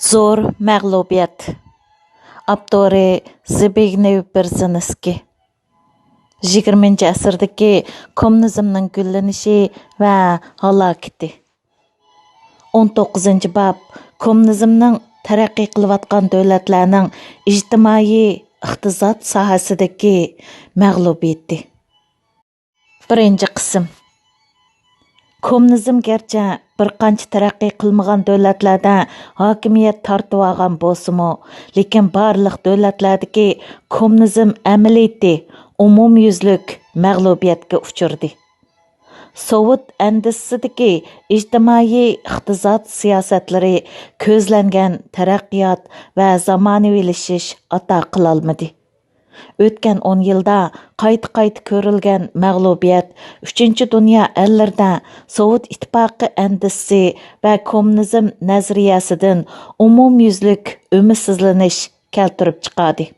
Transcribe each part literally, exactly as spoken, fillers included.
زور مەغلۇبىيەت. ئاپتورى زبىگنېۋ بېرزىنسكىي. يىگىرمىنچى ئەسىردىكى كوممۇنىزمنىڭ گۈللىنىشى ۋە ھالاكىتى. ئون توققۇزىنچى باب، كوممۇنىزمنىڭ تەرەققىي قىلىۋاتقان دۆلەتلەرنىڭ ئىجتىمائىي ئىقتىساد ساھەسىدىكى مەغلۇبىيىتى. بىرىنچى قىسىم. كوممۇنىزم گەرچە بىر قانچە تەرەققىي قىلمىغان دۆلەتلەردە ھاكىمىيەت تارتىۋالغان بولسىمۇ، لېكىن بارلىق دۆلەتلەردىكى كوممۇنىزم ئەمەلىيىتى ئومۇميۈزلۈك مەغلۇبىيەتكە ئۇچرىدى. سوۋېت ئەندىزىسىدىكى ئىجتىمائىي ئىقتىساد سىياسەتلىرى كۆزلەنگەن تەرەققىيات ۋە زامانىۋىلىشىش ئاتا قىلالمىدى. ئۆتكەن ئون يىلدا قايتا-قايتا كۆرۈلگەن مەغلۇبىيەت ئۈچىنچى دۇنيا ئەللىرىدە سوۋېت ئىتتىپاقى ئەندىزىسى ۋە كوممۇنىزم نەزەرىيەسىدىن ئومۇميۈزلۈك ئۈمىدسىزلىنىش كەلتۈرۈپ چىقاردى.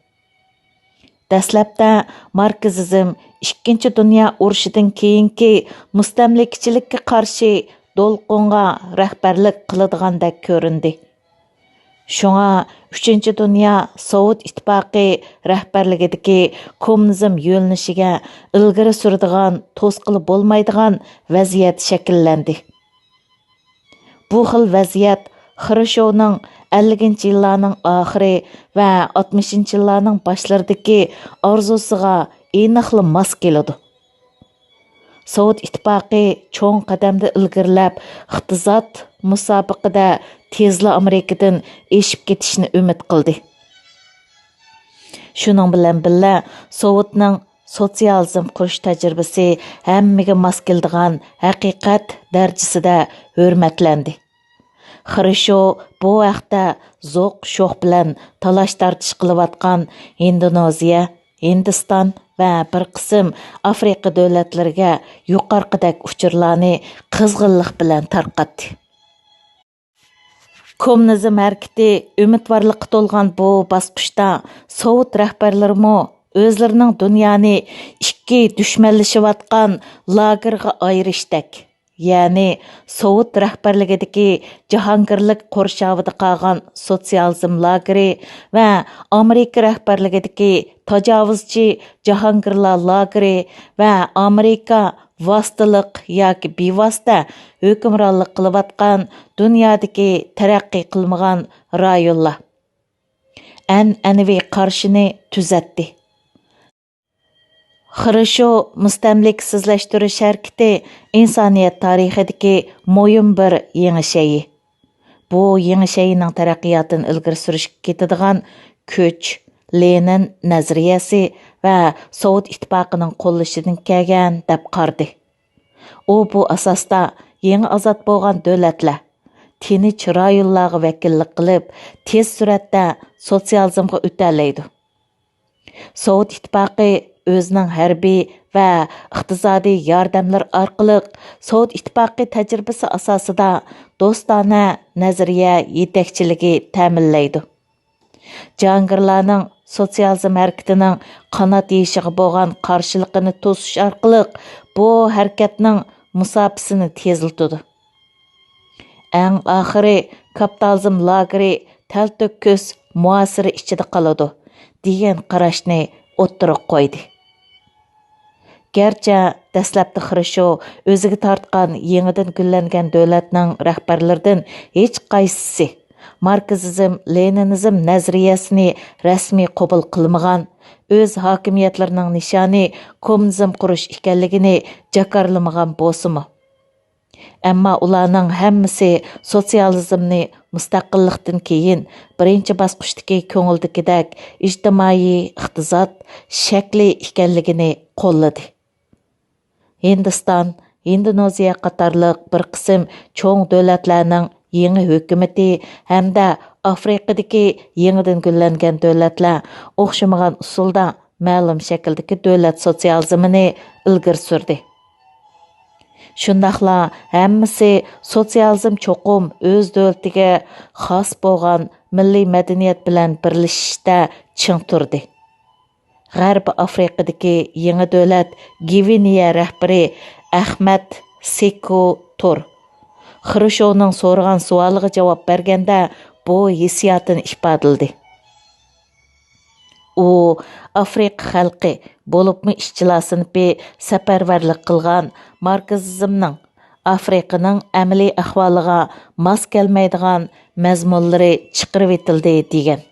دەسلەپتە ماركسىزم ئىككىنچى دۇنيا ئۇرۇشىدىن كېيىنكى مۇستەملىكىچىلىككە قارشى دولقۇنغا رەھبەرلىك قىلىدىغاندەك كۆرۈندى. شۇڭا ئۈچىنچى دۇنيا سوۋېت ئىتتىپاقى رەھبەرلىكىدىكى كوممۇنىزم يۆنىلىشىگە ئىلگىرى سۈرىدىغان، توسقىلى بولمايدىغان ۋەزىيەت شەكىللەندى. بۇ خىل ۋەزىيەت خرۇشچوۋنىڭ ئەللىكىنچى يىللارنىڭ ئاخىرى ۋە ئاتمىشىنچى يىللارنىڭ باشلىرىدىكى ئارزۇسىغا ئېنىقلا ماس كېلىدۇ. سوۋېت ئىتتىپاقى چوڭ قەدەمدە ئىلگىرىلەپ، ئىقتىساد مۇسابىقىدە تېزلا ئامېرىكىدىن ئېشىپ كېتىشنى ئۈمىد قىلدى. شۇنىڭ بىلەن بىللە، سوۋېتنىڭ سوتسىيالىزم قۇرۇش تەجرىبىسى ھەممىگە ماس كېلىدىغان ھەقىقەت دەرىجىسىدە ھۆرمەتلەندى. خرۇشچوۋ بۇ ھەقتە زوق-شوخ بىلەن تالاش-تارتىش قىلىۋاتقان ھىندونېزىيە، ھىندىستان ۋە بىر قىسىم ئافرىقا دۆلەتلىرىگە يۇقىرىقىدەك ئۇچۇرلارنى قىزغىنلىق بىلەن تارقاتتى. كوممۇنىزم ھەرىكىتى ئۈمىدۋارلىققا تولغان بۇ باسقۇچتا سوۋېت رەھبەرلىرىمۇ ئۆزلىرىنىڭ دۇنيانى ئىككى دۈشمەنلىشىۋاتقان لاگېرغا ئايرىشتەك، يەنى سوۋېت رەھبەرلىكىدىكى جاھانگىرلىك قورشاۋىدا قالغان سوتسىيالىزم لاگېرى ۋە ئامېرىكا رەھبەرلىكىدىكى تاجاۋۇزچى جاھانگىرلار لاگېرى ۋە ئامېرىكا ۋاسىتىلىق ياكى بىۋاسىتە ھۆكۈمرانلىق قىلىۋاتقان دۇنيادىكى تەرەققىي قىلمىغان رايونلار ئەنئەنىۋى قارىشىنى تۈزەتتى. خرۇشچوۋ مۇستەملىكىسىزلەشتۈرۈش ھەرىكىتى ئىنسانىيەت تارىخىدىكى مۇھىم بىر يېڭى شەيئى. بۇ يېڭى شەيئىنىڭ تەرەققىياتىنى ئىلگىرى سۈرۈشكە كېتىدىغان كۈچ لېنىن نەزەرىيەسى ۋە سوۋېت ئىتتىپاقىنىڭ قوللىشىدىن كەلگەن دەپ قارىدى. ئۇ بۇ ئاساستا يېڭى ئازاد بولغان دۆلەتلەر، تىنچ رايونلارغا ۋەكىللىك قىلىپ، تېز سۈرئەتتە سوتسىيالىزمغا ئۆتەلەيدۇ. سوۋېت ئىتتىپاقى ئۆزىنىڭ ھەربىي ۋە ئىقتىسادىي ياردەملىرى ئارقىلىق سوۋېت ئىتتىپاقى تەجرىبىسى ئاساسىدا دوستانە نەزەرىيە يېتەكچىلىكى تەمىنلەيدۇ. جاھانگىرلارنىڭ سوتسىيالىزم ھەرىكىتىنىڭ قانات يېيىشىغا بولغان قارشىلىقىنى توسۇش ئارقىلىق بۇ ھەرىكەتنىڭ مۇساپىسىنى تېزلىتىدۇ. ئەڭ ئاخىرى كاپىتالىزم لاگېرى تەلتۆكۈس مۇھاسىرە ئىچىدە قالىدۇ، دېگەن قاراشنى ئوتتۇرىغا قويدى. گەرچە دەسلەپتە خرۇشچوۋ ئۆزىگە تارتقان يېڭىدىن گۈللەنگەن دۆلەتنىڭ رەھبەرلىرىدىن ھېچقايسىسى ماركسىزم، لېنىنىزم نەزەرىيەسىنى رەسمىي قوبۇل قىلمىغان، ئۆز ھاكىمىيەتلىرىنىڭ نىشانى كوممۇنىزم قۇرۇش ئىكەنلىكىنى جاكارلىمىغان بولسىمۇ، ئەمما ئۇلارنىڭ ھەممىسى سوتسىيالىزمنى مۇستەقىللىقتىن كېيىن بىرىنچى باسقۇچتىكى كۆڭۈلدىكىدەك ئىجتىمائىي ئىقتىساد شەكلى ئىكەنلىكىنى قوللىدى. ھىندىستان، ھىندونېزىيە قاتارلىق بىر قىسىم چوڭ دۆلەتلەرنىڭ يېڭى ھۆكۈمىتى ھەمدە ئافرىقىدىكى يېڭىدىن گۈللەنگەن دۆلەتلەر ئوخشىمىغان ئۇسۇلدا مەلۇم شەكىلدىكى دۆلەت سوتسىيالىزمىنى ئىلگىرى سۈردى. شۇنداقلا ھەممىسى سوتسىيالىزم چوقۇم ئۆز دۆلىتىگە خاس بولغان مىللىي مەدەنىيەت بىلەن بىرلىشىشتە چىڭ تۇردى. غەربىي ئافرىقىدىكى يېڭى دۆلەت گۋىنېيە رەھبىرى ئەخمەت سېكۇ تۇر خرۇشچوۋنىڭ سورىغان سوئالىغا جاۋاب بەرگەندە، بۇ ھېسسىياتىنى ئىپادىلىدى. ئۇ ئافرىقا خەلقى، بولۇپمۇ ئىشچىلار سىنىپى سەپەرۋەرلىك قىلغان ماركسىزمنىڭ ئافرىقىنىڭ ئەمەلىي ئەھۋالىغا ماس كەلمەيدىغان مەزمۇنلىرى چىقىرىۋېتىلدى، دېگەن.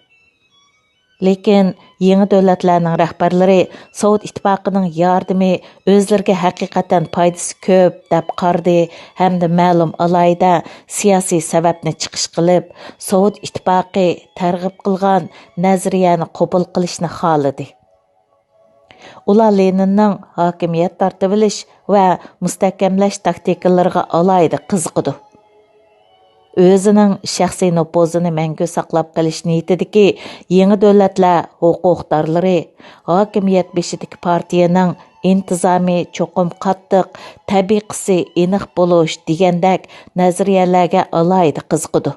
لېكىن يېڭى دۆلەتلەرنىڭ رەھبەرلىرى سوۋېت ئىتتىپاقىنىڭ ياردىمى ئۆزلىرىگە ھەقىقەتەن پايدىسى كۆپ دەپ قارىدى ھەمدە مەلۇم ئالاھىدە سىياسىي سەۋەبنى چىقىش قىلىپ، سوۋېت ئىتتىپاقى تەرغىب قىلغان نەزەرىيەنى قوبۇل قىلىشنى خالىدى. ئۇلار لېنىننىڭ ھاكىمىيەت تارتىۋېلىش ۋە مۇستەھكەملەش تاكتىكىلىرىغا ئالاھىدە قىزىقىدۇ. ئۆزىنىڭ شەخسىي نوپۇزىنى مەڭگۈ ساقلاپ قېلىش نىيىتىدىكى يېڭى دۆلەتلەر ھوقۇقدارلىرى ھاكىمىيەت بېشىدىكى پارتىيەنىڭ ئىنتىزامى چوقۇم قاتتىق، تەبىقىسى ئېنىق بولۇش دېگەندەك نەزەرىيەلەرگە ئالاھىدە قىزىقىدۇ.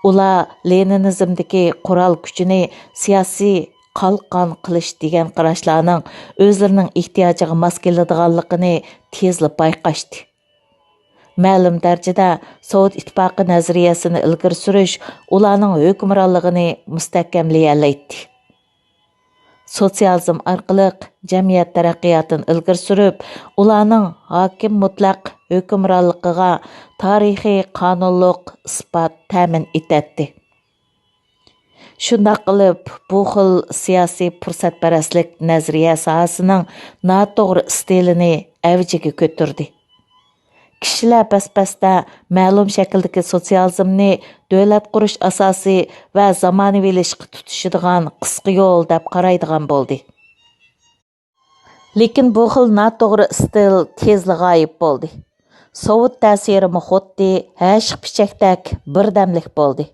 ئۇلار لېنىنىزمدىكى قورال كۈچىنى سىياسىي قالقان قىلىش دېگەن قاراشلارنىڭ ئۆزلىرىنىڭ ئېھتىياجىغا ماس كېلىدىغانلىقىنى تېزلا بايقاشتى. مەلۇم دەرىجىدە سوۋېت ئىتتىپاقى نەزەرىيەسىنى ئىلگىرى سۈرۈش ئۇلارنىڭ ھۆكۈمرانلىقىنى مۇستەھكەملىيەلەيتتى. سوتسىيالىزم ئارقىلىق جەمئىيەت تەرەققىياتىنى ئىلگىرى سۈرۈپ، ئۇلارنىڭ ھاكىم مۇتلەق ھۆكۈمرانلىقىغا تارىخىي قانۇنلۇق ئىسپات تەمىن ئېتەتتى. شۇنداق قىلىپ، بۇ خىل سىياسىي پۇرسەتپەرەسلىك نەزەرىيە ساھەسىنىڭ ناتوغرا ئىستىلىنى ئەۋجىگە كۆتۈردى. كىشىلەر بەس-بەستە مەلۇم شەكىلدىكى سوتسىيالىزمنى دۆلەت قۇرۇش ئاساسى ۋە زامانىۋىلىشىشقا تۇتىشىدىغان قىسقا يول دەپ قارايدىغان بولدى. لېكىن بۇ خىل ناتوغرا ئىستىل تېزلا غايىب بولدى. سوۋېت تەسىرىمۇ خۇددى ھەشىق پىچەكتەك بىردەملىك بولدى.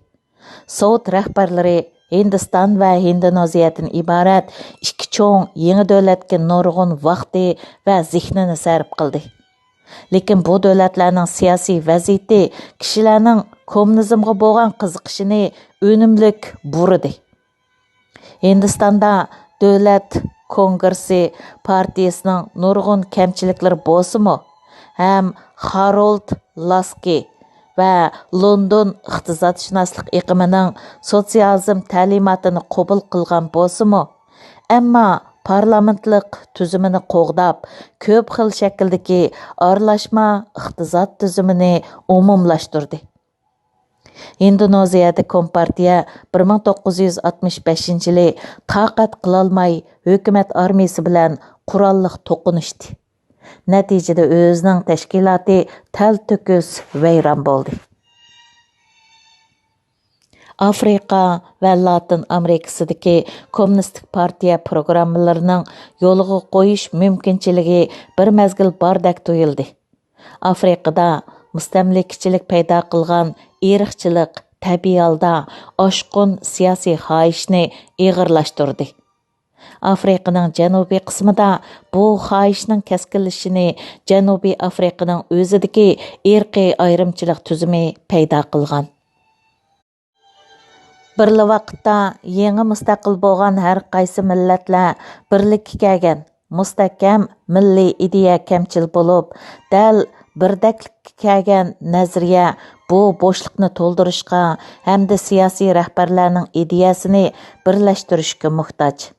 سوۋېت رەھبەرلىرى ھىندىستان ۋە ھىندونېزىيەدىن ئىبارەت ئىككى چوڭ يېڭى دۆلەتكە نۇرغۇن ۋاقتى ۋە زېھنىنى سەرپ قىلدى. لېكىن بۇ دۆلەتلەرنىڭ سىياسىي ۋەزىيىتى كىشىلەرنىڭ كوممۇنىزمغا بولغان قىزىقىشىنى ئۈنۈملۈك بۇرىدى. ھىندىستاندا دۆلەت كونگرېسسى پارتىيىسىنىڭ نۇرغۇن كەمچىلىكلىرى بولسىمۇ، ھەم خارولد لاسكى ۋە لوندون ئىقتىسادشۇناسلىق ئېقىمىنىڭ سوتسىيالىزم تەلىماتىنى قوبۇل قىلغان بولسىمۇ، ئەمما پارلامېنتلىق تۈزۈمىنى قوغداپ، كۆپ خىل شەكىلدىكى ئارىلاشما ئىقتىساد تۈزۈمىنى ئومۇملاشتۇردى. ھىندونېزىيەدە كومپارتىيە بىر مىڭ توققۇز يۈز ئاتمىش بەشىنچى يىلى تاقەت قىلالماي ھۆكۈمەت ئارمىيىسى بىلەن قوراللىق توقۇنۇشتى. نەتىجىدە ئۆزىنىڭ تەشكىلاتى تەلتۆكۈس ۋەيران بولدى. ئافرىقا ۋە لاتىن ئامېرىكىسىدىكى كوممۇنىستىك پارتىيە پروگراممىلىرىنىڭ يولغا قويۇش مۇمكىنچىلىكى بىر مەزگىل باردەك تۇيۇلدى. ئافرىقىدا مۇستەملىكىچىلىك پەيدا قىلغان ئىرقچىلىق تەبىئىي ھالدا ئاشقۇن سىياسىي خاھىشنى ئېغىرلاشتۇردى. ئافرىقىنىڭ جەنۇبىي قىسمىدا بۇ خاھىشنىڭ كەسكىنلىشىشىنى جەنۇبىي ئافرىقىنىڭ ئۆزىدىكى ئىرقىي ئايرىمچىلىق تۈزۈمى پەيدا قىلغان. بىرلا ۋاقىتتا يېڭى مۇستەقىل بولغان ھەر قايسى مىللەتلەر بىرلىككە كەلگەن مۇستەھكەم مىللىي ئىدىيە كەمچىل بولۇپ، دەل بىردەكلىككە كەلگەن نەزەرىيە بۇ بوشلۇقنى تولدۇرۇشقا ھەمدە سىياسىي رەھبەرلەرنىڭ ئىدىيەسىنى بىرلەشتۈرۈشكە موھتاج.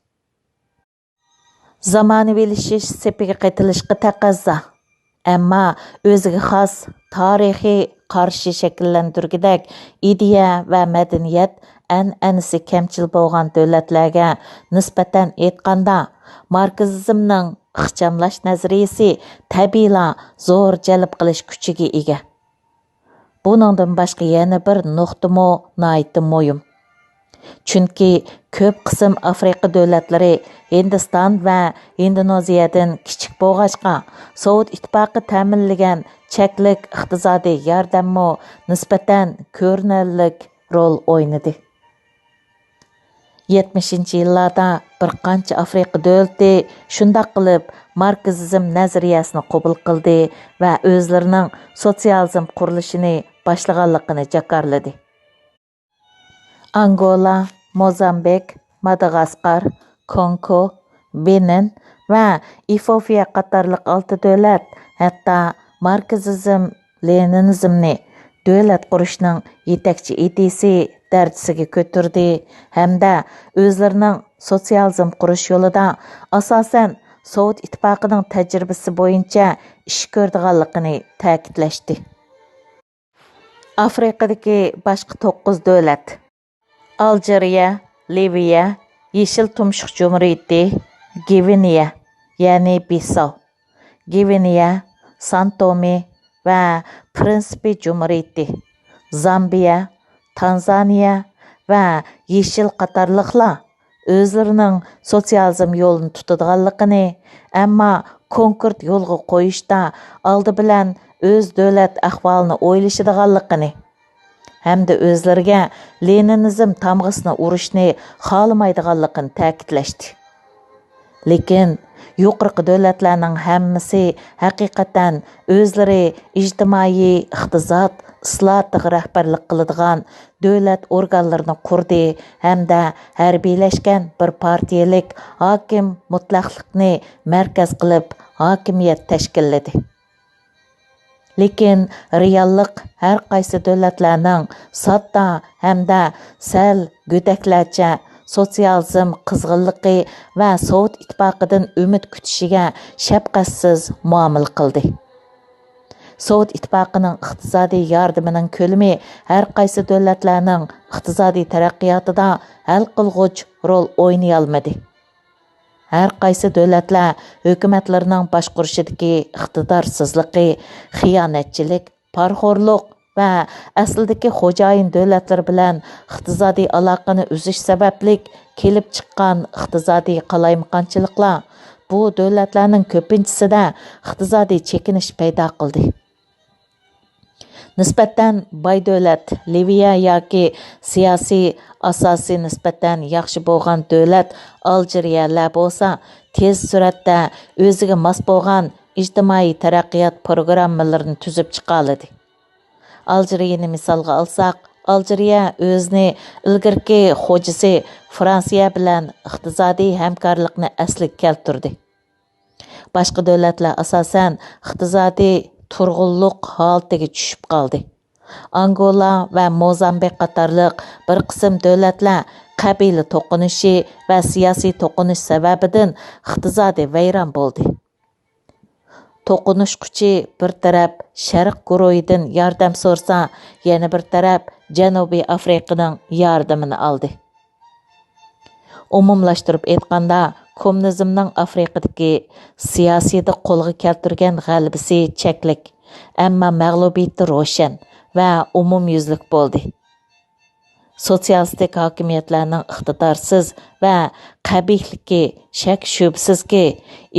زامانىۋىلىشىش سېپىگە قېتىلىشقا تەقەززا. ئەمما ئۆزىگە خاس تارىخىي قارىشى شەكىللەندۈرگۈدەك ئىدىيە ۋە مەدەنىيەت ئەنئەنىسى كەمچىل بولغان دۆلەتلەرگە نىسبەتەن ئېيتقاندا، ماركسىزمنىڭ ئىخچاملاش نەزەرىيىسى تەبىئىيلا زور جەلپ قىلىش كۈچىگە ئىگە. بۇنىڭدىن باشقا يەنە بىر نۇقتىمۇ ناھايىتى مۇھىم. چۈنكى كۆپ قىسىم ئافرىقا دۆلەتلىرى ھىندىستان ۋە ھىندونېزىيەدىن كىچىك بولغاچقا، سوۋېت ئىتتىپاقى تەمىنلىگەن چەكلىك ئىقتىسادىي ياردەممۇ نىسبەتەن كۆرۈنەرلىك رول ئوينىدى. يەتمىشىنچى يىللاردا بىر قانچە ئافرىقا دۆلىتى شۇنداق قىلىپ ماركسىزم نەزەرىيەسىنى قوبۇل قىلدى ۋە ئۆزلىرىنىڭ سوتسىيالىزم قۇرۇلۇشىنى باشلىغانلىقىنى جاكارلىدى. ئانگولا، موزامبىك، ماداغاسقار، كونگو، بېنىن ۋە ئېفىوپىيە قاتارلىق ئالتە دۆلەت ھەتتا ماركسىزم، لېنىنىزمنى دۆلەت قۇرۇشنىڭ يېتەكچى ئىدىيىسى دەرىجىسىگە كۆتۈردى ھەمدە ئۆزلىرىنىڭ سوتسىيالىزم قۇرۇش يولىدا، ئاساسەن، سوۋېت ئىتتىپاقىنىڭ تەجرىبىسى بويىچە ئىش كۆرىدىغانلىقىنى تەكىتلەشتى. ئافرىقىدىكى باشقا توققۇز دۆلەت: ئالجىرىيە، لىۋىيە، يېشىل تۇمشۇق جۇمھۇرىيىتى، گۋىنېيە، يەنى بىساۋ، گۋىنېيە، سان تومې ۋە پرىنسىپى جۇمھۇرىيىتى، زامبىيە، تانزانىيە ۋە يېشىل قاتارلىقلار ئۆزلىرىنىڭ سوتسىيالىزم يولىنى تۇتىدىغانلىقىنى، ئەمما كونكرېت يولغا قويۇشتا ئالدى بىلەن ئۆز دۆلەت ئەھۋالىنى ئويلىشىدىغانلىقىنى ھەمدە ئۆزلىرىگە لېنىنىزم تامغىسىنى ئۇرۇشنى خالىمايدىغانلىقىنى تەكىتلەشتى. لېكىن يۇقىرىقى دۆلەتلەرنىڭ ھەممىسى ھەقىقەتەن ئۆزلىرى ئىجتىمائىي، ئىقتىساد، ئىسلاھاتىغا رەھبەرلىك قىلىدىغان دۆلەت ئورگانلىرىنى قۇردى ھەمدە ھەربىيلەشكەن بىر پارتىيەلىك ھاكىم مۇتلەقلىقنى مەركەز قىلىپ ھاكىمىيەت تەشكىللىدى. لېكىن رېئاللىق ھەر قايسى دۆلەتلەرنىڭ ساددا ھەمدە سەل گۆدەكلەرچە سوتسىيالىزم قىزغىنلىقى ۋە سوۋېت ئىتتىپاقىدىن ئۈمىد كۈتۈشىگە شەپقەتسىز مۇئامىلە قىلدى. سوۋېت ئىتتىپاقىنىڭ ئىقتىسادىي ياردىمىنىڭ كۆلىمى ھەر قايسى دۆلەتلەرنىڭ ئىقتىسادىي تەرەققىياتىدا ھەل قىلغۇچ رول ئوينىيالمىدى. ھەر قايسى دۆلەتلەر ھۆكۈمەتلىرىنىڭ باشقۇرۇشىدىكى ئىقتىدارسىزلىقى، خىيانەتچىلىك، پارىخورلۇق ۋە ئەسلىدىكى خوجايىن دۆلەتلىرى بىلەن ئىقتىسادىي ئالاقىنى ئۈزۈش سەۋەبلىك كېلىپ چىققان ئىقتىسادىي قالايمىقانچىلىقلار بۇ دۆلەتلەرنىڭ كۆپىنچىسىدە ئىقتىسادىي چېكىنىش پەيدا قىلدى. نىسبەتەن باي دۆلەت لىۋىيە ياكى سىياسىي ئاساسى نىسبەتەن ياخشى بولغان دۆلەت ئالجىرىيەلەر بولسا تېز سۈرئەتتە ئۆزىگە ماس بولغان ئىجتىمائىي تەرەققىيات پروگراممىلىرىنى تۈزۈپ چىقالىدى. ئالجىرىيەنى مىسالغا ئالساق، ئالجىرىيە ئۆزىنى ئىلگىرىكى خوجىسى فرانسىيە بىلەن ئىقتىسادىي ھەمكارلىقنى ئەسلىگە كەلتۈردى. باشقا دۆلەتلەر ئاساسەن ئىقتىسادىي تۇرغۇنلۇق ھالىتىگە چۈشۈپ قالدى. ئانگولا ۋە موزامبىق قاتارلىق بىر قىسىم دۆلەتلەر قەبىلە توقۇنۇشى ۋە سىياسىي توقۇنۇش سەۋەبىدىن ئىقتىسادى ۋەيران بولدى. توقۇنۇشقۇچى بىر تەرەپ شەرق گۇرۇھىدىن ياردەم سورىسا، يەنە بىر تەرەپ جەنۇبىي ئافرىقىنىڭ ياردىمىنى ئالدى. ئومۇملاشتۇرۇپ ئېيتقاندا، كوممۇنىزمنىڭ ئافرىقىدىكى سىياسىيدا قولغا كەلتۈرگەن غەلىبىسى چەكلىك، ئەمما مەغلۇبىيىتى روشەن ۋە ئومۇميۈزلۈك بولدى. سوتسىيالىستىك ھاكىمىيەتلەرنىڭ ئىقتىدارسىز ۋە قەبىھلىكى شەك-شۈبھىسىزكى،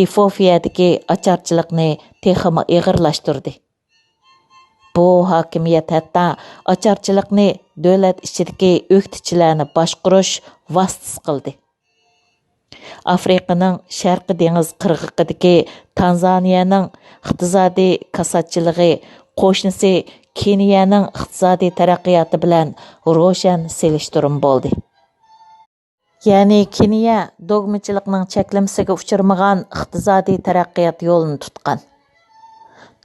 ئىفوفىيەدىكى ئاچارچىلىقنى تېخىمۇ ئېغىرلاشتۇردى. بۇ ھاكىمىيەت ھەتتا ئاچارچىلىقنى دۆلەت ئىچىدىكى ئۆكتىچىلەرنى باشقۇرۇش ۋاسىتىسى قىلدى. ئافرىقىنىڭ شەرقىي دېڭىز قىرغىقىدىكى تانزانىيەنىڭ ئىقتىسادىي كاساتچىلىقى قوشنىسى كېنىيەنىڭ ئىقتىسادىي تەرەققىياتى بىلەن روشەن سېلىشتۇرما بولدى. يەنى كېنىيە دوگمىچىلىقنىڭ چەكلىمىسىگە ئۇچرىمىغان ئىقتىسادىي تەرەققىيات يولىنى تۇتقان.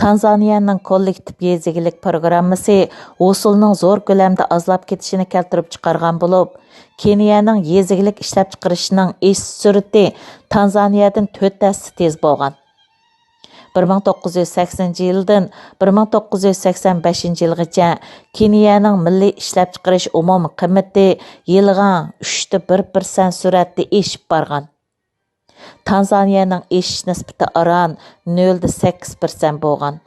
تانزانىيەنىڭ كوللېكتىپ يېزا ئىگىلىك پروگراممىسى ھوسۇلنىڭ زور كۆلەمدە ئازلاپ كېتىشىنى كەلتۈرۈپ چىقارغان بولۇپ، كېنىيەنىڭ يېزا ئىگىلىك ئىشلەپچىقىرىشىنىڭ ئېشىش سۈرئىتى تانزانىيەدىن تۆت ھەسسە تېز بولغان. بىر مىڭ توققۇز يۈز سەكسىنىنچى يىلدىن بىر مىڭ توققۇز يۈز سەكسەن بەشىنچى يىلغىچە كېنىيەنىڭ مىللىي ئىشلەپچىقىرىش ئومۇمىي قىممىتى يىلىغا ئۈچتە بىر پىرسەنت سۈرئەتتە ئېشىپ بارغان. تانزانىيەنىڭ ئېشىش نىسبىتى ئاران نۆلدە سەككىز پىرسەنت بولغان.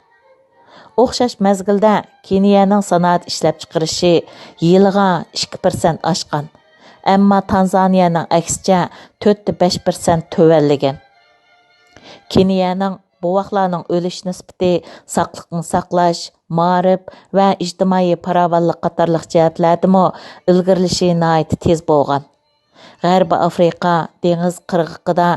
ئوخشاش مەزگىلدە كېنىيەنىڭ سانائەت ئىشلەپچىقىرىشى يىلىغا ئىككى پىرسەنت ئاشقان، ئەمما تانزانىيەنىڭ ئەكسىچە تۆتتە بەش پىرسەنت تۆۋەنلىگەن. كېنىيەنىڭ بوۋاقلارنىڭ ئۆلۈش نىسبىتى ساقلىقنى ساقلاش، مائارىپ ۋە ئىجتىمائىي پاراۋانلىق قاتارلىق جەھەتلەردىمۇ ئىلگىرىلىشى ناھايىتى تېز بولغان. غەربىي ئافرىقا دېڭىز قىرغىقىدا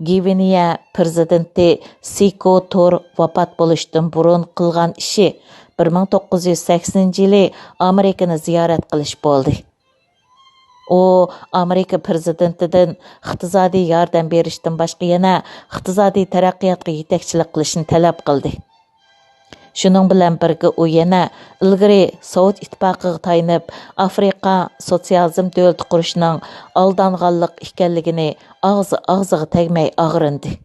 گۋىنېيە پىرېزىدېنتى سىكو تۇر ۋاپات بولۇشتىن بۇرۇن قىلغان ئىشى بىر مىڭ توققۇز يۈز سەكسىنىنچى يىلى ئامېرىكىنى زىيارەت قىلىش بولدى. ئۇ ئامېرىكا پىرېزىدېنتىدىن ئىقتىسادىي ياردەم بېرىشتىن باشقا يەنە ئىقتىسادىي تەرەققىياتقا يېتەكچىلىك قىلىشنى تەلەپ قىلدى. شۇنىڭ بىلەن بىرگە، ئۇ يەنە ئىلگىرى سوۋېت ئىتتىپاقىغا تايىنىپ، ئافرىقا سوتسىيالىزم دۆلىتى قۇرۇشنىڭ ئالدانغانلىق ئىكەنلىكىنى ئاغزى-ئاغزىغا تەگمەي ئاغرىندى.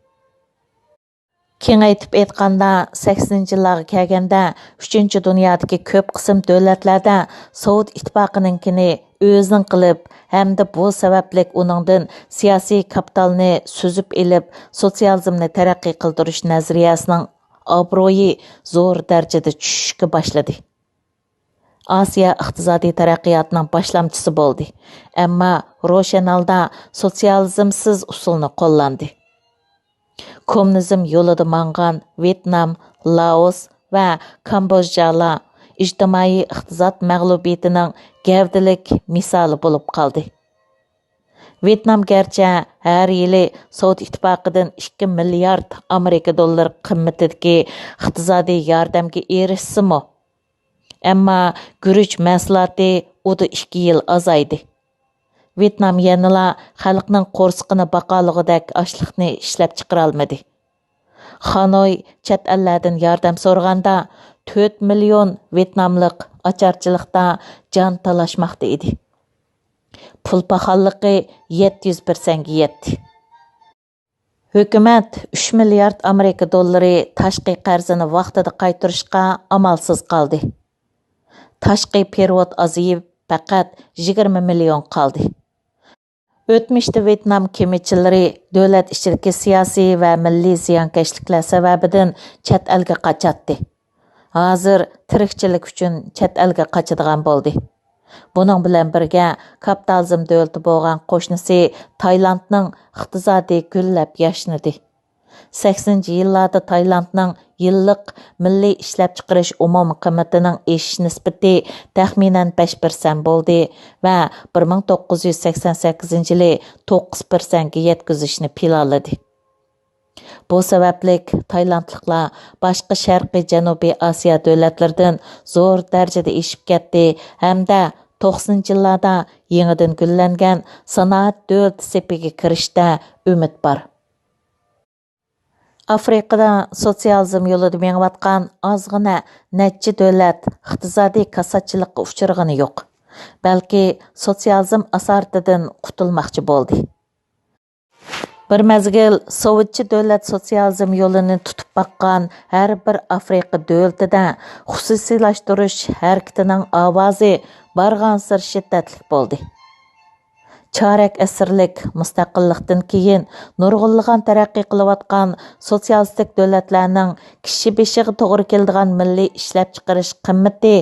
كېڭەيتىپ ئېيتقاندا، سەكسىنىنچى يىللارغا كەلگەندە، ئۈچىنچى دۇنيادىكى كۆپ قىسىم دۆلەتلەردە سوۋېت ئىتتىپاقىنىڭكىنى ئۆزىنىڭ قىلىپ، ھەمدە بۇ سەۋەبلىك ئۇنىڭدىن سىياسىي كاپىتالنى سۈزۈپ ئېلىپ، سوتسىيالىزمنى تەرەققىي قىلدۇرۇش نەزەرىيەسىنىڭ ئابرۇيى زور دەرىجىدە چۈشۈشكە باشلىدى. ئاسىيا ئىقتىسادىي تەرەققىياتنىڭ باشلامچىسى بولدى، ئەمما روشەن ھالدا سوتسىيالىزمسىز ئۇسۇلنى قوللاندى. كوممۇنىزم يولىدا ماڭغان ۋيېتنام، لائوس ۋە كامبودژالار ئىجتىمائىي ئىقتىساد مەغلۇبىيىتىنىڭ گەۋدىلىك مىسالى بولۇپ قالدى. ۋيېتنام گەرچە ھەر يىلى سوۋېت ئىتتىپاقىدىن ئىككى مىليارد ئامېرىكا دوللىرى قىممىتىدىكى ئىقتىسادىي ياردەمگە ئېرىشسىمۇ، ئەمما گۈرۈچ مەھسۇلاتى ئۇدا ئىككى يىل ئازايدى. ۋيېتنام يەنىلا خەلقنىڭ قورسىقىنى باقالىغۇدەك ئاشلىقنى ئىشلەپچىقىرالمىدى. خانوي چەت ئەللەردىن ياردەم سورىغاندا، تۆت مىليون ۋيېتناملىق ئاچارچىلىقتا جان تالاشماقتا ئىدى. پۇل پاخاللىقى يەتتە يۈز پىرسەنتكە يەتتى. ھۆكۈمەت ئۈچ مىليارد ئامېرىكا دوللىرى تاشقى قەرزىنى ۋاقتىدا قايتۇرۇشقا ئامالسىز قالدى. تاشقى پېرېۋوت ئازىيىپ، پەقەت يىگىرمە مىليون قالدى. ئۆتمۈشتە ۋيېتنام كېمىچىلىرى دۆلەت ئىچىدىكى سىياسىي ۋە مىللىي زىيانكەشلىكلەر سەۋەبىدىن چەت ئەلگە قاچاتتى. ھازىر تىرىكچىلىك ئۈچۈن چەت ئەلگە قاچىدىغان بولدى. بۇنىڭ بىلەن بىرگە، كاپىتالىزم دۆلىتى بولغان قوشنىسى تايلاندنىڭ ئىقتىسادى گۈللەپ ياشنىدى. سەكسىنىنچى يىللاردا تايلاندنىڭ يىللىق مىللىي ئىشلەپچىقىرىش ئومۇمىي قىممىتىنىڭ ئېشىش نىسبىتى تەخمىنەن بەش پىرسەنت بولدى ۋە بىر مىڭ توققۇز يۈز سەكسەن سەككىزىنچى يىلى توققۇز پىرسەنتكە يەتكۈزۈشنى پىلانلىدى. بۇ سەۋەبلىك تايلاندلىقلار باشقا شەرقىي جەنۇبىي ئاسىيا دۆلەتلىرىدىن زور دەرىجىدە ئېشىپ كەتتى ھەمدە توقسىنىنچى يىللاردا يېڭىدىن گۈللەنگەن سانائەت دۆلىتى سېپىگە كىرىشتە ئۈمىد بار. ئافرىقىدا سوتسىيالىزم يولىدا مېڭىۋاتقان ئازغىنە نەچچە دۆلەت ئىقتىسادىي كاساتچىلىققا ئۇچرىغىنى يوق، بەلكى سوتسىيالىزم ئاسارىتىدىن قۇتۇلماقچى بولدى. بىر مەزگىل سوۋېتچە دۆلەت سوتسىيالىزم يولىنى تۇتۇپ باققان ھەر بىر ئافرىقا دۆلىتىدە خۇسۇسىيلاشتۇرۇش ھەرىكىتىنىڭ ئاۋازى بارغانسېرى شىددەتلىك بولدى. چارەك ئەسىرلىك مۇستەقىللىقتىن كېيىن نۇرغۇنلىغان تەرەققىي قىلىۋاتقان سوتسىيالىستىك دۆلەتلەرنىڭ كىشى بېشىغا توغرا كېلىدىغان مىللىي ئىشلەپچىقىرىش قىممىتى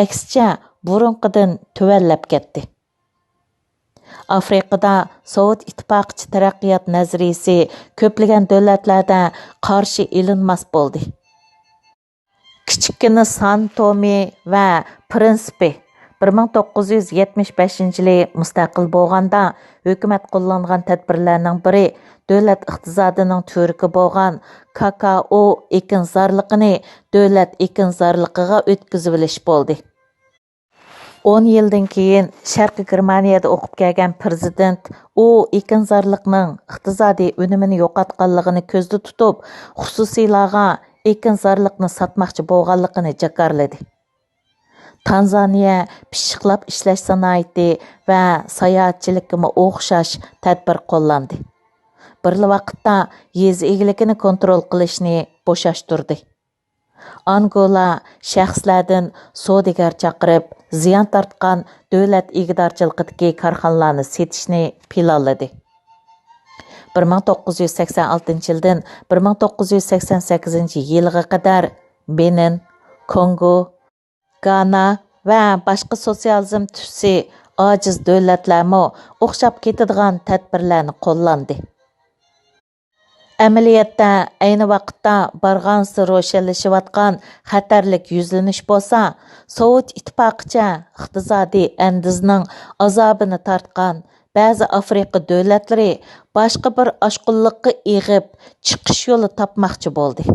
ئەكسىچە بۇرۇنقىدىن تۆۋەنلەپ كەتتى. ئافرىقىدا سوۋېت ئىتتىپاقىچە تەرەققىيات نەزەرىيىسى كۆپلىگەن دۆلەتلەردە قارشى ئېلىنماس بولدى. كىچىككىنە سان تومى ۋە پرىنسىپى بىر مىڭ توققۇز يۈز يەتمىش بەشىنچى يىلى مۇستەقىل بولغاندا، ھۆكۈمەت قوللانغان تەدبىرلەرنىڭ بىرى دۆلەت ئىقتىسادىنىڭ تۈۋرۈكى بولغان كاكائو ئېكىنزارلىقىنى دۆلەت ئېكىنزارلىقىغا ئۆتكۈزۈۋېلىش بولدى. ئون يىلدىن كېيىن شەرقىي گېرمانىيەدە ئوقۇپ كەلگەن پىرېزىدېنت ئۇ ئېكىنزارلىقنىڭ ئىقتىسادىي ئۈنۈمىنى يوقاتقانلىقىنى كۆزدە تۇتۇپ، خۇسۇسىيلارغا ئېكىنزارلىقنى ساتماقچى بولغانلىقىنى جاكارلىدى. تانزانىيە پىششىقلاپ ئىشلەش سانائىتى ۋە ساياھەتچىلىككىمۇ ئوخشاش تەدبىر قوللاندى. بىرلا ۋاقىتتا يېزا ئىگىلىكىنى كونترول قىلىشنى بوشاشتۇردى. ئانگولا شەخسلەردىن سودىگەر چاقىرىپ، زىيان تارتقان دۆلەت ئىگىدارچىلىقىدىكى كارخانىلارنى سېتىشنى پىلانلىدى. بىر مىڭ توققۇز يۈز سەكسەن ئالتىنچى يىلدىن بىر مىڭ توققۇز يۈز سەكسەن سەككىزىنچى يىلىغا قەدەر بېنىن، كونگو، گانا ۋە باشقا سوتسىيالىزم تۈسى ئاجىز دۆلەتلەرمۇ ئوخشاپ كېتىدىغان تەدبىرلەرنى قوللاندى. ئەمەلىيەتتە، ئەينى ۋاقىتتا بارغانسېرى روشەنلىشىۋاتقان خەتەرلىك يۈزلىنىش بولسا، سوۋېت ئىتتىپاقىچە ئىقتىسادىي ئەندىزىنىڭ ئازابىنى تارتقان بەزى ئافرىقا دۆلەتلىرى باشقا بىر ئاشقۇنلۇققا ئېغىپ، چىقىش يولى تاپماقچى بولدى.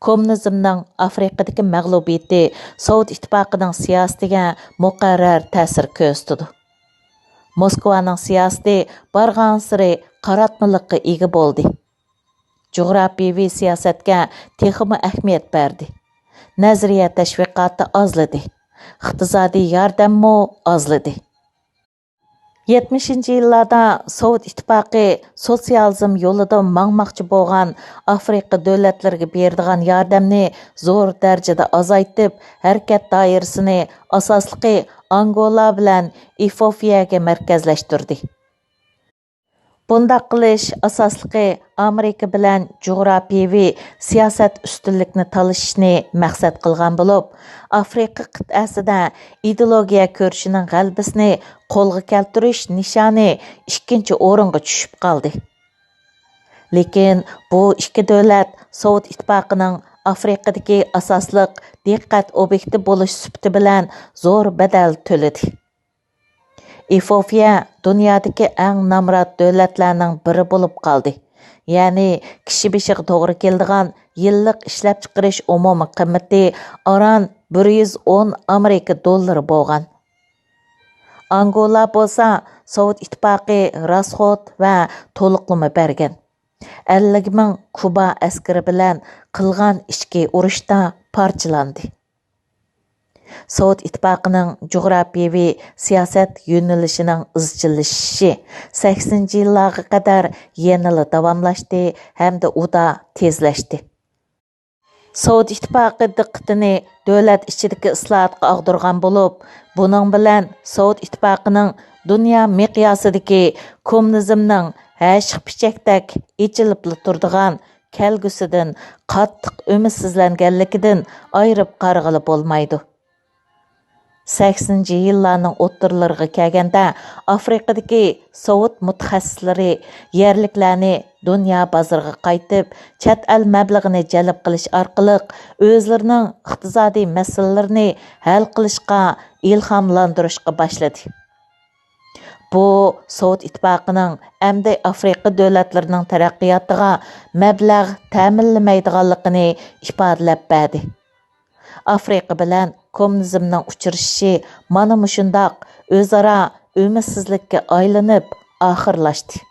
كوممۇنىزمنىڭ ئافرىقىدىكى مەغلۇبىيىتى سوۋېت ئىتتىپاقىنىڭ سىياسىتىگە مۇقەررەر تەسىر كۆرسىتىدۇ. موسكۋانىڭ سىياسىتى بارغانسېرى قاراتمىلىققا ئىگە بولدى. جۇغراپىيەۋى سىياسەتكە تېخىمۇ ئەھمىيەت بەردى. نەزەرىيە تەشۋىقاتى ئازلىدى. ئىقتىسادىي ياردەممۇ ئازلىدى. يەتمىشىنچى يىللاردا سوۋېت ئىتتىپاقى سوتسىيالىزم يولىدا ماڭماقچى بولغان ئافرىقا دۆلەتلىرىگە بېرىدىغان ياردەمنى زور دەرىجىدە ئازايتىپ، ھەرىكەت دائىرىسىنى ئاساسلىقى ئانگولا بىلەن ئېفىئوپىيەگە مەركەزلەشتۈردى. بۇنداق قىلىش ئاساسلىقى ئامېرىكا بىلەن جۇغراپىيەۋى سىياسەت ئۈستۈنلۈكنى تالىشىشنى مەقسەت قىلغان بولۇپ، ئافرىقا قىتئەسىدە ئىدېئولوگىيە كۈرىشىنىڭ غەلىبىسىنى قولغا كەلتۈرۈش نىشانى ئىككىنچى ئورۇنغا چۈشۈپ قالدى. لېكىن بۇ ئىككى دۆلەت سوۋېت ئىتتىپاقىنىڭ ئافرىقىدىكى ئاساسلىق دىققەت ئوبيېكتى بولۇش سۈپىتى بىلەن زور بەدەل تۆلىدى. ئېفىئوپىيە دۇنيادىكى ئەڭ نامرات دۆلەتلەرنىڭ بىرى بولۇپ قالدى. يەنى كىشى بېشىغا توغرا كېلىدىغان يىللىق ئىشلەپچىقىرىش ئومۇمىي قىممىتى ئاران بىر يۈز ئون ئامېرىكا دوللىرى بولغان. ئانگولا بولسا سوۋېت ئىتتىپاقى راسخوت ۋە تولۇقلىما بەرگەن. ئەللىك مىڭ كۇبا ئەسكىرى بىلەن قىلغان ئىچكى ئۇرۇشتا پارچىلاندى. سوۋېت ئىتتىپاقىنىڭ جۇغراپىيەۋى سىياسەت يۆنىلىشىنىڭ ئىزچىللىشىشى سەكسىنىنچى يىللارغا قەدەر يەنىلا داۋاملاشتى ھەمدە ئۇدا تېزلەشتى. سوۋېت ئىتتىپاقى دىققىتىنى دۆلەت ئىچىدىكى ئىسلاھاتقا ئاغدۇرغان بولۇپ، بۇنىڭ بىلەن سوۋېت ئىتتىپاقىنىڭ دۇنيا مىقياسىدىكى كوممۇنىزمنىڭ ھەشىق پىچەكتەك ئېچىلىپلا تۇرىدىغان كەلگۈسىدىن قاتتىق ئۈمىدسىزلەنگەنلىكىدىن ئايرىپ قارىغىلى بولمايدۇ. سەكسىنىنچى يىللارنىڭ ئوتتۇرىلىرىغا كەلگەندە، ئافرىقىدىكى سوۋېت مۇتەخەسسىسلىرى يەرلىكلەرنى دۇنيا بازىرىغا قايتىپ، چەت ئەل مەبلىغىنى جەلپ قىلىش ئارقىلىق ئۆزلىرىنىڭ ئىقتىسادىي مەسىلىلىرىنى ھەل قىلىشقا ئىلھاملاندۇرۇشقا باشلىدى. بۇ سوۋېت ئىتتىپاقىنىڭ ئەمدى ئافرىقا دۆلەتلىرىنىڭ تەرەققىياتىغا مەبلەغ تەمىنلىمەيدىغانلىقىنى ئىپادىلەپ بەردى. ئافرىقا بىلەن كوممۇنىزمنىڭ ئۇچرىشىشى مانا مۇشۇنداق ئۆزئارا ئۈمىدسىزلىككە ئايلىنىپ ئاخىرلاشتى.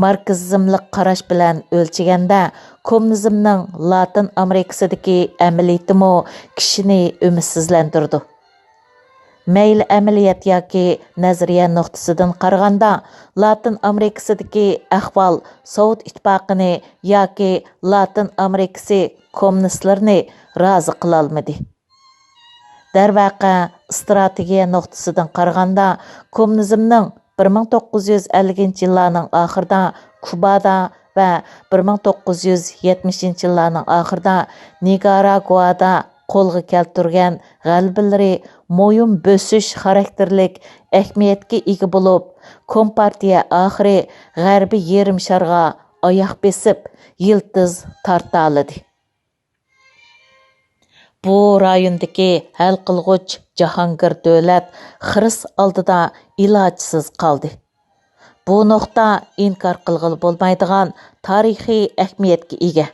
ماركسىزملىق قاراش بىلەن ئۆلچىگەندە، كوممۇنىزمنىڭ لاتىن ئامېرىكىسىدىكى ئەمەلىيىتىمۇ كىشىنى ئۈمىدسىزلەندۈرىدۇ. مەيلى ئەمەلىيەت ياكى نەزەرىيە نۇقتىسىدىن قارىغاندا، لاتىن ئامېرىكىسىدىكى ئەھۋال سوۋېت ئىتتىپاقىنى ياكى لاتىن ئامېرىكىسى كوممۇنىستلىرىنى رازى قىلالمىدى. دەرۋەقە، ئىستراتېگىيە نۇقتىسىدىن قارىغاندا، كوممۇنىزمنىڭ بىر مىڭ توققۇز يۈز ئەللىكىنچى يىللارنىڭ ئاخىرىدا كۇبادا ۋە بىر مىڭ توققۇز يۈز يەتمىشىنچى يىللارنىڭ ئاخىرىدا نىكاراگۇئادا قولغا كەلتۈرگەن غەلىبىلىرى مۇھىم بۆسۈش خاراكتېرلىك ئەھمىيەتكە ئىگە بولۇپ، كومپارتىيە ئاخىرى غەربىي يېرىم شارغا ئاياق بېسىپ، يىلتىز تارتالىدى. بۇ رايوندىكى ھەل قىلغۇچ جاھانگىر دۆلەت خىرىس ئالدىدا ئىلاجسىز قالدى. بۇ نۇقتا ئىنكار قىلغىلى بولمايدىغان تارىخىي ئەھمىيەتكە ئىگە.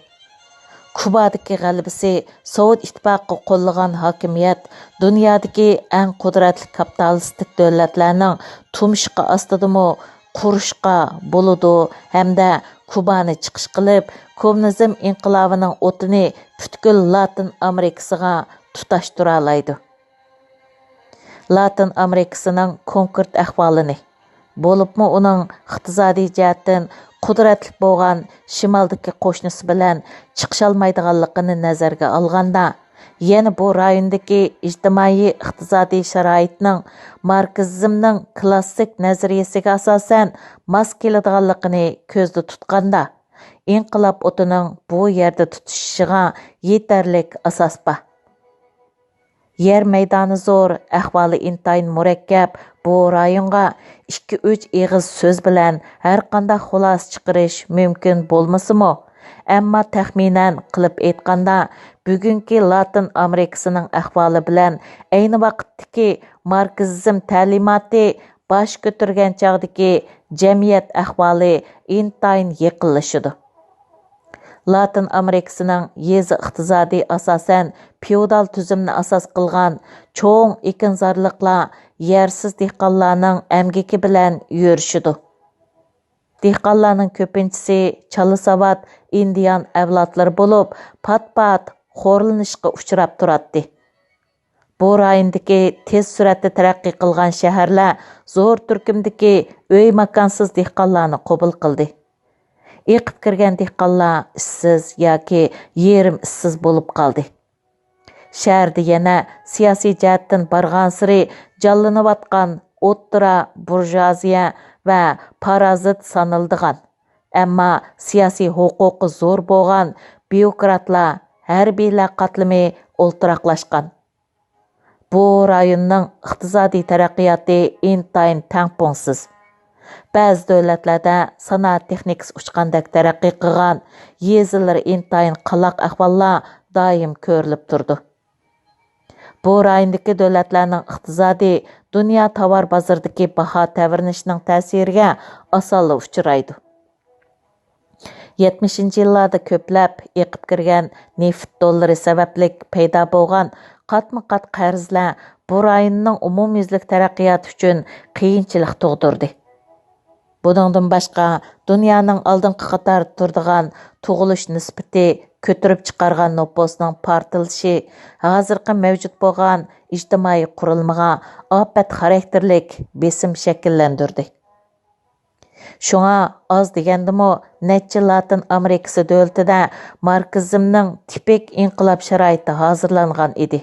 كۇبادىكى غەلىبىسى سوۋېت ئىتتىپاقىغا قوللىغان ھاكىمىيەت دۇنيادىكى ئەڭ قۇدرەتلىك كاپىتالىستىك دۆلەتلەرنىڭ تۇمشۇقى ئاستىدىمۇ قۇرۇشقا بولىدۇ ھەمدە كۇبانى چىقىش قىلىپ، كوممۇنىزم ئىنقىلابىنىڭ ئوتىنى پۈتكۈل لاتىن ئامېرىكىسىغا تۇتاشتۇرالايدۇ. لاتىن ئامېرىكىسىنىڭ كونكرېت ئەھۋالىنى، بولۇپمۇ ئۇنىڭ ئىقتىسادىي جەھەتتىن قۇدرەتلىك بولغان شىمالدىكى قوشنىسى بىلەن چىقىشالمايدىغانلىقىنى نەزەرگە ئالغاندا، يەنە بۇ رايوندىكى ئىجتىمائىي ئىقتىسادىي شارائىتنىڭ ماركسىزمنىڭ كلاسسىك نەزەرىيىسىگە ئاساسەن ماس كېلىدىغانلىقىنى كۆزدە تۇتقاندا، ئىنقىلاب ئوتىنىڭ بۇ يەردە تۇتىشىشىغا يېتەرلىك ئاساس بار. يەر مەيدانى زور، ئەھۋالى ئىنتايىن مۇرەككەپ بۇ رايونغا ئىككى-ئۈچ ئېغىز سۆز بىلەن ھەرقانداق خۇلاسە چىقىرىش مۇمكىن بولمىسىمۇ، ئەمما تەخمىنەن قىلىپ ئېيتقاندا، بۈگۈنكى لاتىن ئامېرىكىسىنىڭ ئەھۋالى بىلەن ئەينى ۋاقىتتىكى ماركسىزم تەلىماتى باش كۆتۈرگەن چاغدىكى جەمئىيەت ئەھۋالى ئىنتايىن يېقىنلىشىدۇ. لاتىن ئامېرىكىسىنىڭ يېزا ئىقتىسادى ئاساسەن فېئودال تۈزۈمنى ئاساس قىلغان چوڭ ئېكىنزارلىقلار يەرسىز دېھقانلارنىڭ ئەمگىكى بىلەن يۈرۈشىدۇ. دېھقانلارنىڭ كۆپىنچىسى چالا ساۋات ئىندىيان ئەۋلادلىرى بولۇپ، پات-پات خورلىنىشقا ئۇچراپ تۇراتتى. بۇ رايوندىكى تېز سۈرئەتتە تەرەققىي قىلغان شەھەرلەر زور تۈركۈمدىكى ئۆي-ماكانسىز دېھقانلارنى قوبۇل قىلدى. ئېقىپ كىرگەن دېھقانلار ئىشسىز ياكى يېرىم ئىشسىز بولۇپ قالدى. شەھەردە يەنە سىياسىي جەھەتتىن بارغانسېرى جانلىنىۋاتقان ئوتتۇرا بۇرژۇئازىيە ۋە پارازىت سانىلىدىغان، ئەمما سىياسىي ھوقۇقى زور بولغان بيۇروكراتلار، ھەربىيلەر قاتلىمى ئولتۇراقلاشقان. بۇ رايوننىڭ ئىقتىسادىي تەرەققىياتى ئىنتايىن تەڭپۇڭسىز. بەزى دۆلەتلەردە سانائەت تېخنىكىسى ئۇچقاندەك تەرەققىي قىلغان، يېزىلىرى ئىنتايىن قالاق ئەھۋاللار دائىم كۆرۈلۈپ تۇرىدۇ. بۇ رايوندىكى دۆلەتلەرنىڭ ئىقتىسادى دۇنيا تاۋار بازىرىدىكى باھا تەۋرىنىشىنىڭ تەسىرىگە ئاسانلا ئۇچرايدۇ. يەتمىشىنچى يىللاردا كۆپلەپ ئېقىپ كىرگەن نېفىت دوللىرى سەۋەبلىك پەيدا بولغان قاتمۇ قات قەرزلەر بۇ رايوننىڭ ئومۇميۈزلۈك تەرەققىياتى ئۈچۈن قىيىنچىلىق تۇغدۇردى. بۇنىڭدىن باشقا، دۇنيانىڭ ئالدىنقى قاتاردا تۇرىدىغان تۇغۇلۇش نىسبىتى كۆتۈرۈپ چىقارغان نوپۇسنىڭ پارتلىشى ھازىرقى مەۋجۇت بولغان ئىجتىمائىي قۇرۇلمىغا ئاپەت خاراكتېرلىك بېسىم شەكىللەندۈردى. شۇڭا ئاز دېگەندىمۇ نەچچە لاتىن ئامېرىكىسى دۆلىتىدە ماركسىزمنىڭ تىپىك ئىنقىلاب شارائىتى ھازىرلانغان ئىدى.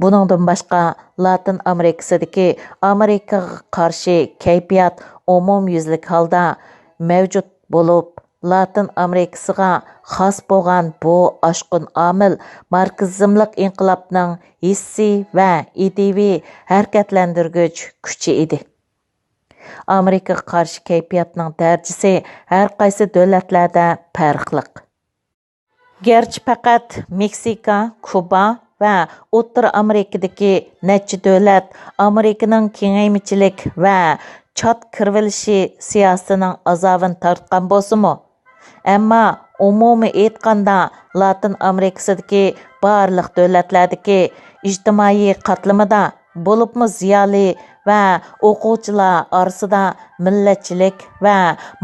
بۇنىڭدىن باشقا، لاتىن ئامېرىكىسىدىكى ئامېرىكىغا قارشى كەيپىيات ئومۇميۈزلۈك ھالدا مەۋجۇت بولۇپ، لاتىن ئامېرىكىسىغا خاس بولغان بۇ ئاشقۇن ئامىل ماركسىزملىق ئىنقىلابنىڭ ھېسسىي ۋە ئىدىيىۋى ھەرىكەتلەندۈرگۈچ كۈچى ئىدى. ئامېرىكىغا قارشى كەيپىياتنىڭ دەرىجىسى ھەر قايسى دۆلەتلەردە پەرقلىق. گەرچە پەقەت مېكسىكا، كۇبا ۋە ئوتتۇرا ئامېرىكىدىكى نەچچە دۆلەت ئامېرىكىنىڭ كېڭەيمىچىلىك ۋە چات كىرىۋېلىشى سىياسىتىنىڭ ئازابىنى تارتقان بولسىمۇ، ئەمما ئومۇمىي ئېيتقاندا، لاتىن ئامېرىكىسىدىكى بارلىق دۆلەتلەردىكى ئىجتىمائىي قاتلىمىدا، بولۇپمۇ زىيالىي ۋە ئوقۇغۇچىلار ئارىسىدا مىللەتچىلىك ۋە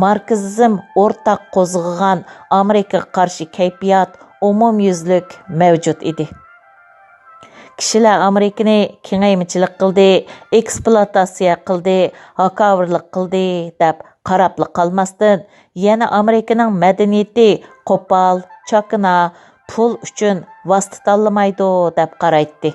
ماركسىزم ئورتاق قوزغىغان ئامېرىكىغا قارشى كەيپىيات ئومۇميۈزلۈك مەۋجۇت ئىدى. كىشىلەر ئامېرىكىنى كېڭەيمىچىلىك قىلدى، ئېكسپلۇئاتاتسىيە قىلدى، ھاكاۋۇرلۇق قىلدى دەپ قاراپلا قالماستىن، يەنە ئامېرىكىنىڭ مەدەنىيىتى قوپال، چاكىنا، پۇل ئۈچۈن ۋاسىتە تاللىمايدۇ دەپ قارايتتى.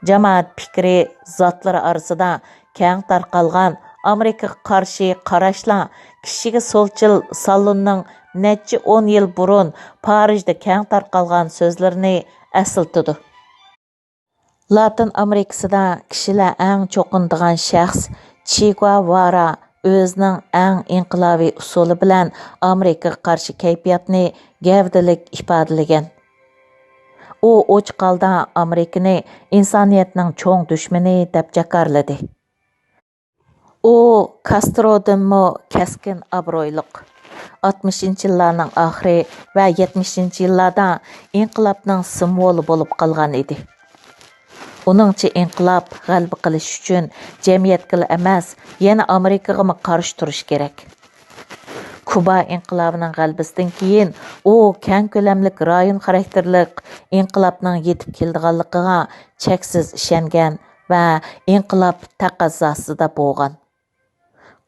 جامائەت پىكرى زاتلىرى ئارىسىدا كەڭ تارقالغان ئامېرىكىغا قارشى قاراشلار كىشىگە سولچىل سالوننىڭ نەچچە ئون يىل بۇرۇن پارىژدا كەڭ تارقالغان سۆزلىرىنى ئەسلىتىدۇ. لاتىن ئامېرىكىسىدا كىشىلەر ئەڭ چوقۇنىدىغان شەخس چې گۇاۋارا ئۆزىنىڭ ئەڭ ئىنقىلابىي ئۇسۇلى بىلەن ئامېرىكىغا قارشى كەيپىياتنى گەۋدىلىك ئىپادىلىگەن. ئۇ ئوچۇق ھالدا ئامېرىكىنى ئىنسانىيەتنىڭ چوڭ دۈشمىنى دەپ جاكارلىدى. ئۇ كاسترودىنمۇ كەسكىن ئابرۇيلۇق. ئاتمىشىنچى يىللارنىڭ ئاخىرى ۋە يەتمىشىنچى يىللاردا ئىنقىلابنىڭ سىمۋولى بولۇپ قالغان ئىدى. ئۇنىڭچە ئىنقىلاب غەلىبە قىلىش ئۈچۈن جەمئىيەتكىلا ئەمەس، يەنە ئامېرىكىغىمۇ قارشى تۇرۇش كېرەك. كۇبا ئىنقىلابىنىڭ غەلىبىسىدىن كېيىن ئۇ كەڭ كۆلەملىك رايون خاراكتېرلىك ئىنقىلابنىڭ يېتىپ كېلىدىغانلىقىغا چەكسىز ئىشەنگەن ۋە ئىنقىلاب تەقەززاسىدا بولغان.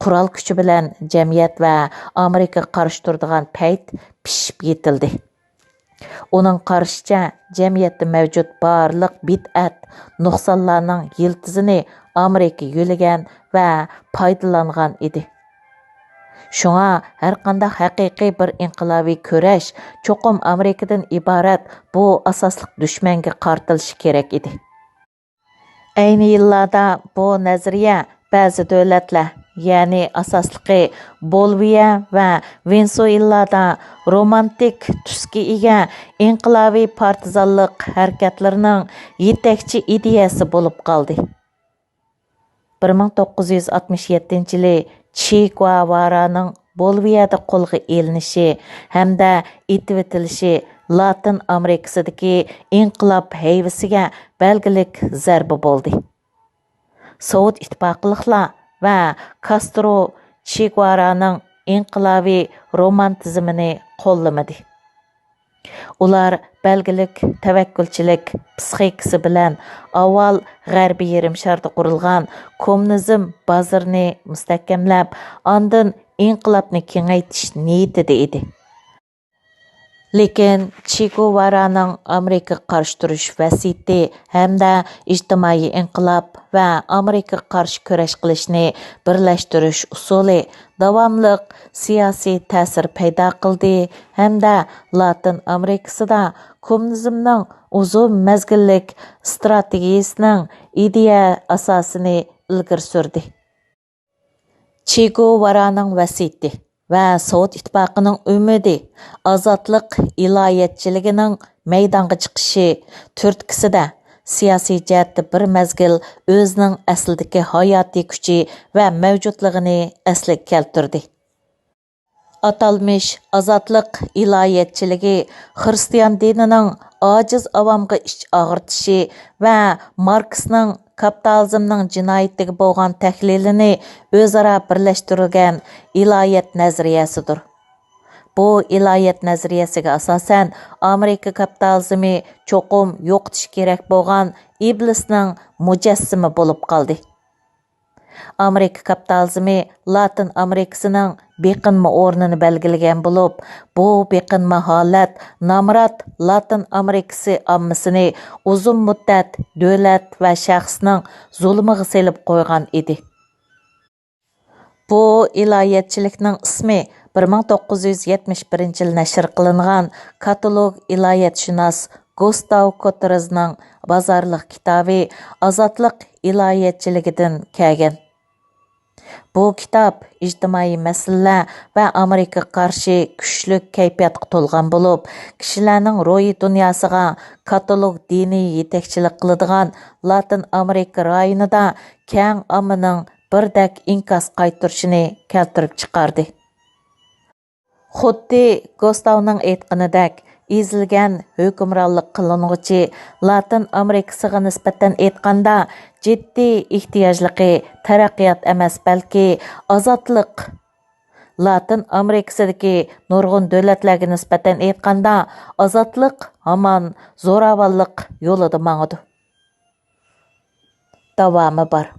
قورال كۈچى بىلەن جەمئىيەت ۋە ئامېرىكىغا قارشى تۇرىدىغان پەيت پىشىپ يېتىلدى. ئۇنىڭ قارىشىچە، جەمئىيەتتە مەۋجۇت بارلىق بىدئەت، نۇقسانلارنىڭ يىلتىزىنى ئامېرىكا يۆلىگەن ۋە پايدىلانغان ئىدى. شۇڭا ھەرقانداق ھەقىقىي بىر ئىنقىلابىي كۈرەش چوقۇم ئامېرىكىدىن ئىبارەت بۇ ئاساسلىق دۈشمەنگە قارىتىلىشى كېرەك ئىدى. ئەينى يىللاردا بۇ نەزەرىيە بەزى دۆلەتلەر، يەنى ئاساسلىقى بولىۋىيە ۋە ۋېنېسۇېلادا رومانتىك تۈسكە ئىگە ئىنقىلابىي پارتىزانلىق ھەرىكەتلىرىنىڭ يېتەكچى ئىدىيەسى بولۇپ قالدى. بىر مىڭ توققۇز يۈز ئاتمىش يەتتىنچى يىلى چې گۇاۋارانىڭ بولىۋىيەدە قولغا ئېلىنىشى ھەمدە ئېتىۋېتىلىشى لاتىن ئامېرىكىسىدىكى ئىنقىلاب ھەيۋىسىگە بەلگىلىك زەربە بولدى. سوۋېت ئىتتىپاقلىقلار ۋە كاسترو چېگۋارانىڭ ئىنقىلابىي رومانتىزمىنى قوللىمىدى. ئۇلار بەلگىلىك تەۋەككۈلچىلىك پىسخىكىسى بىلەن ئاۋۋال غەربىي يېرىم شاردا قۇرۇلغان كوممۇنىزم بازىرىنى مۇستەھكەملەپ، ئاندىن ئىنقىلابنى كېڭەيتىش نىيىتىدە ئىدى. لېكىن چېگۋارانىڭ ئامېرىكىغا قارشى تۇرۇش ۋەسىيىتى ھەمدە ئىجتىمائىي ئىنقىلاب ۋە ئامېرىكىغا قارشى كۈرەش قىلىشنى بىرلەشتۈرۈش ئۇسۇلى داۋاملىق سىياسىي تەسىر پەيدا قىلدى ھەمدە لاتىن ئامېرىكىسىدا كوممۇنىزمنىڭ ئۇزۇن مەزگىللىك ئىستراتېگىيىسىنىڭ ئىدىيە ئاساسىنى ئىلگىرى سۈردى. چېگۋارانىڭ ۋەسىيىتى ۋە سوۋېت ئىتتىپاقىنىڭ ئۈمىدى ئازادلىق ئىلاھىيەتچىلىكىنىڭ مەيدانغا چىقىشى تۈرتكىسىدە سىياسىي جەھەتتە بىر مەزگىل ئۆزىنىڭ ئەسلىدىكى ھاياتىي كۈچى ۋە مەۋجۇتلۇقىنى ئەسلىگە كەلتۈردى. ئاتالمىش ئازادلىق ئىلاھىيەتچىلىكى خىرىستىيان دىنىنىڭ ئاجىز ئاۋامغا ئىچ ئاغرىتىشى ۋە ماركسنىڭ كاپىتالىزمنىڭ جىنايىتىگە بولغان تەھلىلىنى ئۆزئارا بىرلەشتۈرۈلگەن ئىلاھىيەت نەزەرىيەسىدۇر. بۇ ئىلاھىيەت نەزەرىيەسىگە ئاساسەن، ئامېرىكا كاپىتالىزمى چوقۇم يوقىتىش كېرەك بولغان ئىبلىسنىڭ مۇجەسسىمە بولۇپ قالدى. ئامېرىكا كاپىتالىزمى لاتىن ئامېرىكىسىنىڭ بېقىنما ئورنىنى بەلگىلىگەن بولۇپ، بۇ بېقىنما ھالەت نامرات لاتىن ئامېرىكىسى ئاممىسىنى ئۇزۇن مۇددەت دۆلەت ۋە شەخسنىڭ زۇلۇمىغا سېلىپ قويغان ئىدى. بۇ ئىلاھىيەتچىلىكنىڭ ئىسمى بىر مىڭ توققۇز يۈز يەتمىش بىرىنچى يىل نەشر قىلىنغان كاتالوگ ئىلاھىيەتشۇناس گۇستاۋ كوترېزنىڭ بازارلىق كىتابى ئازادلىق ئىلاھىيەتچىلىكىدىن كەلگەن. بۇ كىتاب ئىجتىمائىي مەسىلىلەر ۋە ئامېرىكىغا قارشى كۈچلۈك كەيپىياتقا تولغان بولۇپ، كىشىلەرنىڭ روھىي دۇنياسىغا كاتالوگ دىنىي يېتەكچىلىك قىلىدىغان لاتىن ئامېرىكا رايونىدا كەڭ ئاممىنىڭ بىردەك ئىنكاس قايتۇرۇشىنى كەلتۈرۈپ چىقاردى. خۇددى گوستاۋنىڭ ئېيتقىنىدەك، ئېزىلگەن ھۆكۈمرانلىق قىلىنغۇچى لاتىن ئامېرىكىسىغا نىسبەتەن ئېيتقاندا، جىددىي ئېھتىياجلىقى تەرەققىيات ئەمەس، بەلكى ئازادلىق. لاتىن ئامېرىكىسىدىكى نۇرغۇن دۆلەتلەرگە نىسبەتەن ئېيتقاندا، ئازادلىق ھامان زوراۋانلىق يولىدا ماڭىدۇ. داۋامى بار.